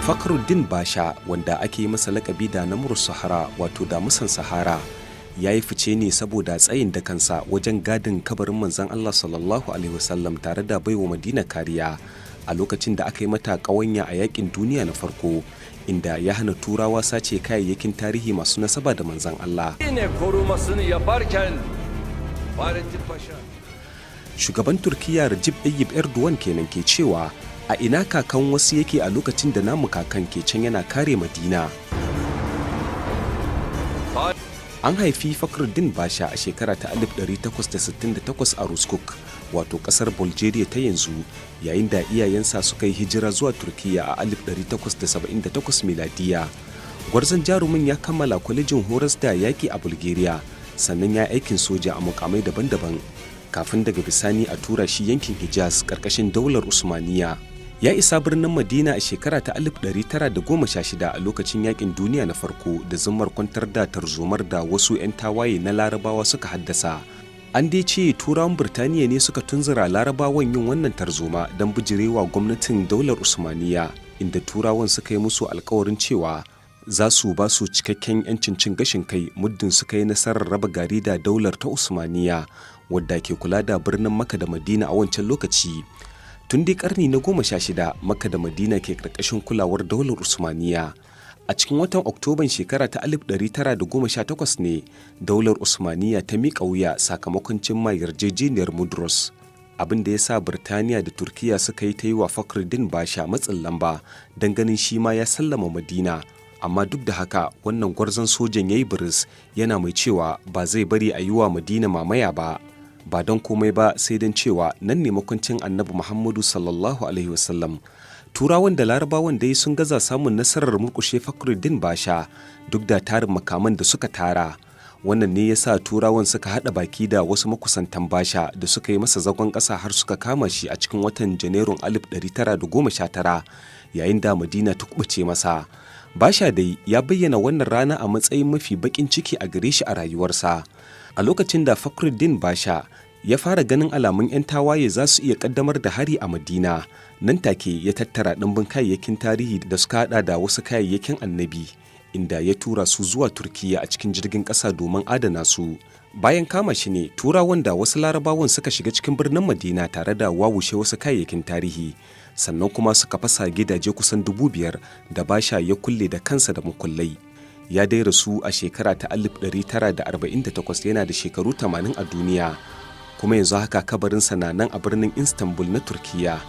Fakhruddin Basha, wanda ake yi masa lakabi da Namur Sahara, wato Damusan Sahara, ya yi fice ne saboda tsayin da kansa wajen gadin kabarin Manzon Allah sallallahu alaihi wasallam tare da baiwa Madina kariya a lokacin da aka yi mata ƙawanya a yakin duniya na farko, inda ya hana Turawa sace kayayyakin tarihi masu nasaba da Manzon Allah. Yine korumasını yaparken Fahrettin Paşa Shugaban Turkiyya Recep Tayyip Erdogan kenan ke cewa a ina kakan wasu yake a lokacin da namu kakan ke can yana kare Madina. An haifi Fakhruddin Basha a shekara ta 1868 a Ruskuk, wato kasar Bulgaria ta yanzu, yayin da iyayensa suka yi hijira zuwa Turkiyya a 1878 miladiya. Gwarzon jarumin ya kammala kwalejin horas da yaƙi a Bulgaria, sannan ya aikin soja a mukamai daban-daban kafin daga bisani a tura shi yankin Hijaz ƙarƙashin daular Usmaniya. Ya isa birnin Madina a shekara ta 1916 a lokacin yakin duniya na farko da zummar kwantar da tarzomar da wasu 'yan tawaye na Larabawa suka haddasa. An dai ce Turawan Birtaniya ne suka tunzura Larabawan yin wannan tarzoma don bijirewa gwamnatin daular Usmaniya, inda Turawan suka yi musu alkawarin cewa za su ba su cikakken 'yancin cin gashin kai muddin suka yi nasarar raba gari da daular ta Usmaniya, wadda ke kula da birnin Makka da Madina a wancan lokaci. Tun dai karni na 16 Makka da Madina ke karkashin kulawar daular Usmaniya. A cikin watan Oktoban shekara ta 1918 ne daular Usmaniya ta miƙa wuya sakamakon cimma yarjejeniyar Mudros, abin da ya sa Birtaniya da Turkiya suka yi ta yi wa Fakhruddin Basha matsin lamba don ganin shi ma ya sallama Madina. Amma duk da haka, wannan gwarzon sojan ya yi biris, yana mai cewa ba zai bari a yi wa Madina mamaya ba, ba don komai ba sai don cewa nan ne makwancin Annabi Muhammadu sallallahu alaihi wasallam. Turawan da Larabawan dai sun gaza samun nasarar murkushe Fakhruddin Basha duk da tarin makaman da suka tara. Wannan ne ya sa Turawan suka haɗa baki da wasu makusantan Basha da suka yi masa zagon ƙasa har suka kama shi a cikin watan Janairun 1919, yayin da Madina ta kubuce masa. Basha dai ya bayyana wannan rana a matsayin mafi baƙin ciki a gare shi a rayuwarsa. A lokacin da Fakhruddin Basha ya fara ganin alamun 'yan tawaye za su iya kaddamar da hari a Madina, nan take ya tattara ɗimbin kayayyakin tarihi da suka hada da wasu kayayyakin Annabi, inda ya tura su zuwa Turkiya a cikin jirgin ƙasa domin adana su. Bayan kama shi ne Turawan da wasu Larabawan suka shiga cikin birnin Madina tare da wawushe wasu kayayyakin tarihi, sannan kuma suka fasa gidaje kusan 5,000 da Basha ya kulle da kansa da mukullai. Ya dai rasu a shekara ta 1948 yana da shekaru 80 a duniya, kuma yanzu haka kabarinsa na nan a birnin Istanbul na Turkiya.